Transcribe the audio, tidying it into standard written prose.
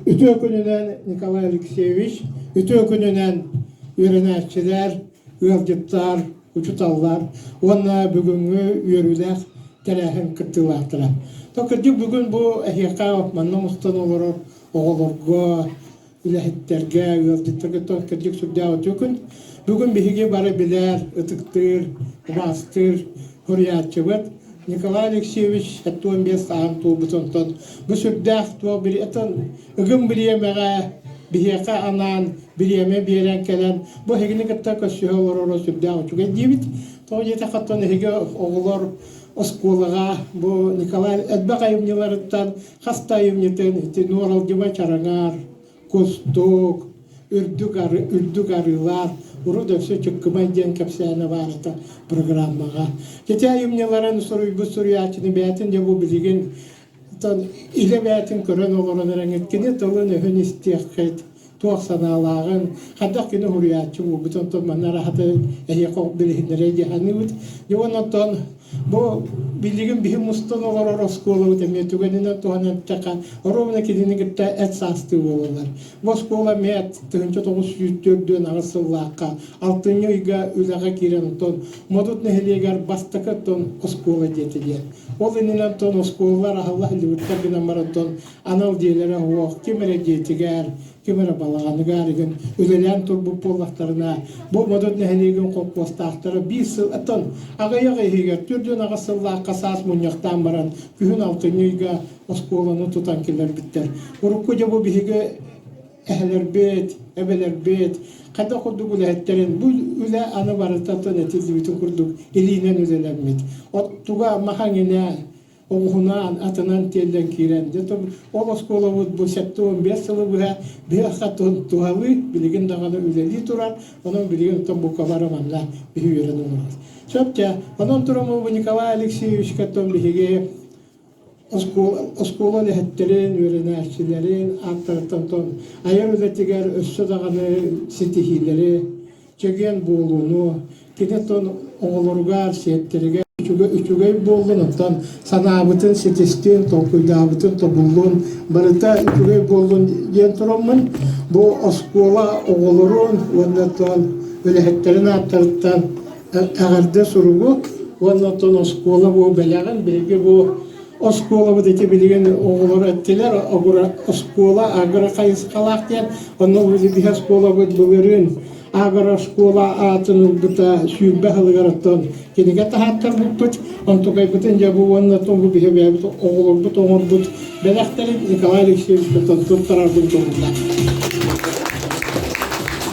Үтүө күнүнэн Николай Алексеевич, үтүө күнүнэн үөрэнээччилэр, ыалдьыттар, учууталлар уонна бүгүҥҥү үөрүүлээх тэрээһин кыттыылаахтара. То кырдьык бүгүн бу эһиэхэ манна мустан олорор оҕолорго, үлэһиттэргэ, ыалдьыттарга то кырдьык сүрдээх үтүө күн. Бүгүн биһиги бары билэр, ытыктыыр, убаастыыр суруйааччыбыт Николай Алексеевич 75 сааһын туолбут онтон бу сүрдээх туох атын ыгым бириэмэҕэ биһиэхэ анаан бириэмэ биэрэн кэлэн бу эһигини кытта көрсүһэ олороро сүрдээх үчүгэй диибит. Тоҕо диэтэххэ оттон эһиги оҕолор оскуолаҕа бу Николай элбэх айымньыларыттан хас да айымньытын ити Нуоралдьыма Чараҥар, Кустук, Үрдүк, ары, Үрдүк арыылаах, урут өссө Чыккымай диэн кэпсээнэ баарыта программаҕа. Ити айымньыларын суруйбут суруйааччыны бэйэтин дьэ бу билигин илэ бэйэтин көрөн олорон эрэҥҥит кини тылын-өһүн истиэххит, туох санаалааҕын, хайдах кини уһуруйааччы буолбут, онтон манна араһата эһиэхэ билиһиннэрэ дии саныыбыт. Дьэ уонна оттон бу билигин биһи мустан олорор оскуолабыт эмиэ түгэнинэн туһанан эттэххэ, оруобуна кинини кытта эт саастыы буолаллар. Бу оскуола эмиэ 1948 сыллаахха алтынньы ыйга үлэҕэ киирэн оттон Модут нэһилиэгэр бастакы оттон оскуола диэтэ диэн. Ол иннинэ оттон оскуолалар аһылла сылдьыбыттар гынан баран оттон анал дьиэлэрэ суох, ким эрэ дьиэтигэр, ким эрэ балаҕаныгар игин үлэлээн турбут буоллахтарына, бу Модут нэһилиэгин холкуостаахтара биир сыл оттон аҕыйах иһигэр 48 сыллаахха саас мунньахтаан баран күһүн алтынньы ыйга оскуоланы тутан киллэрбиттэр. Урукку дьэ бу биһиги эһэлэрбит, эбэлэрбит хайдах курдук үлэһиттэрин бу үлэ аны барыта оттон этиллибитин курдук илиинэн үлэлэммит. Оттуга маха эҥинэ оҕуһунаан, атынан тиэллэн киирэн, дьэ ол оскуолабыт бу 75 сылы быһа биһиэхэ туһалыы билигин даҕаны үлэлии турар, онон билигин оттон бука бары манна биһи үөрэн олоробут. Сөп дьэ, онон туран бу Николай Алексеевичка оттон биһиги Оскуола үлэһиттэрин, үөрэнээччилэрин ааттарыттан айар үлэтигэр өссө даҕаны ситиһиилэри, чэгиэн буолууну, кини оттон оҕолоругар, сиэттэригэр үчүгэй буоллун, оттон санаабытын ситистин, толкуйдаабытын тобуллун, барыта үчүгэй буоллун диэн тураммын, бу оскуола оҕолорун уонна оттон үлэһиттэрин ааттарыттан эҕэрдэ суругу уонна оттон оскуола бу бэлэҕин биһиги бу оскуолабыт ити билигин оҕолор эттилэр оскуола агро хайысхалаах диэн онно биһи оскуолабыт былырыын агрооскуола аатын ылбыта 20 сылыгар оттон кинигэ таһааттарбыппыт онтукайбытын дьэ бу уонна оттон бу биһи бэйэбит оҕолорбут оҥорбут бэлэхтэрин Николай Алексеевич туттарарбын туһунна.